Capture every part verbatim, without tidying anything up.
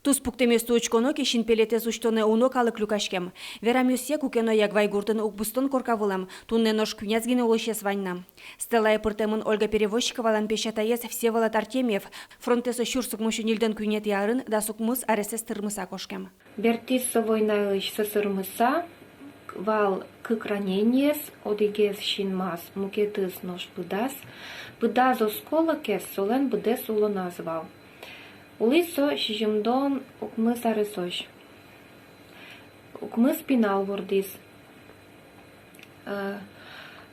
Туспуктэмъёсты учконо ке, синпелетэз усьтонэ уно калык люкаськем. Верамъёсъя, куке но Ягвай гуртын укмыстон корка вылэм, туннэ нош куинез гинэ улӥсез вань на. Стеллае пыртэмын Ольга Перевозчиковалэн песятаез Всеволод Артемьев. Фронтэ со сюрс укмыссю ньыльдон куинетӥ арын дас укмыс аресэз тырмыса кошкем. Бертӥз со войнаысь сӧсырмыса, вал кык ранениез, одӥгез синмаз, мукетыз нош пыдаз. Пыдаз осколокез солэн быдэс улоназ вал. Улӥз со сизьымдон укмыс аресозь. Укмыс пинал вордӥз. Э,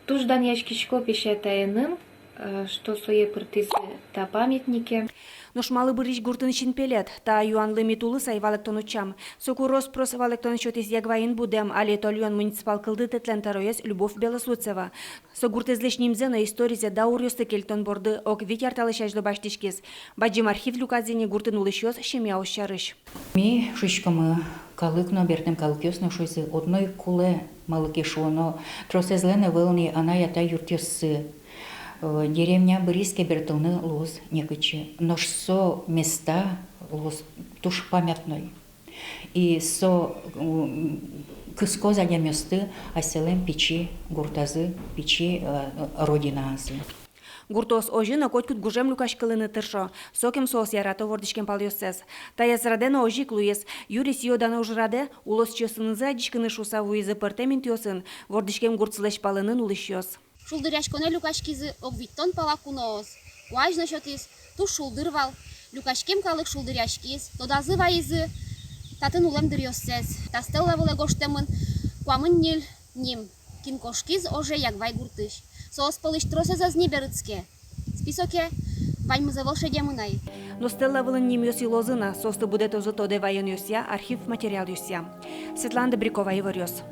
туж данъяськисько песятаенын, э, что сое пыртӥзы та памятнике. Нош малы бырйись гуртын синпелет? Та юанлы ми тулыс ай валэктон утчам. Соку рос-прос валэктон сётӥз Ягвайын будэм, али Тольён муниципал кылдытэтлэн тӧроез Любовь Белослудцева. Со гуртэзлэсь нимзэ но историзэ дауръёсты кельтон борды ог вить ар талэсь азьло басьтӥськиз. Бадӟым архив люказы ини гуртын улӥсьёс семьяос сярысь. Ми шуиськомы, калык но, бертэм калыкъёс но шуизы, одно ик кулэ, малы ке шуоно, тросэзлэн ӧвӧл ни анай-атай юртъёссы. Э, деревня быриз ке, бертылыны луоз некытчы. Нош со места луоз туж памятной. И со, м, кыскоз адямиосты асьсэлэн пичи гуртазы, пичи, э, родинаазы. Гуртоос озьы но котькуд гужем люкаськылыны тыршо, сокем соос ярато вордӥськем палъёссэс. Таяз радэ но озьы ик луиз. Юри сӥё-дано ужрадэ улосчиосынызы адӟиськыны шуыса вуизы пӧртэм интыосын вордӥськем гуртсылэсь палэнын улӥсьёс. Шулдыръяськонэ люкаськизы ог витьтон пала куноос. Куазь но сётӥз, туж шулдыр вал. Люкаськем калык шулдыръяськиз, тодазы вайизы татын улэм дыръёссэс. Та стелла вылэ гожтэмын куамын ньыль ним, кин кошкиз оже Ягвай гуртысь. Соос пӧлысь тросэз ӧз ни берытске. Списоке ваньмыз ӧвӧл шедемын ай. Но стелла вылын нимъёс йылозы на, соосты будэтозы тодэ ваёнъёсъя, архив материалъёсъя. Светлана Добрякова, «Иворъёс».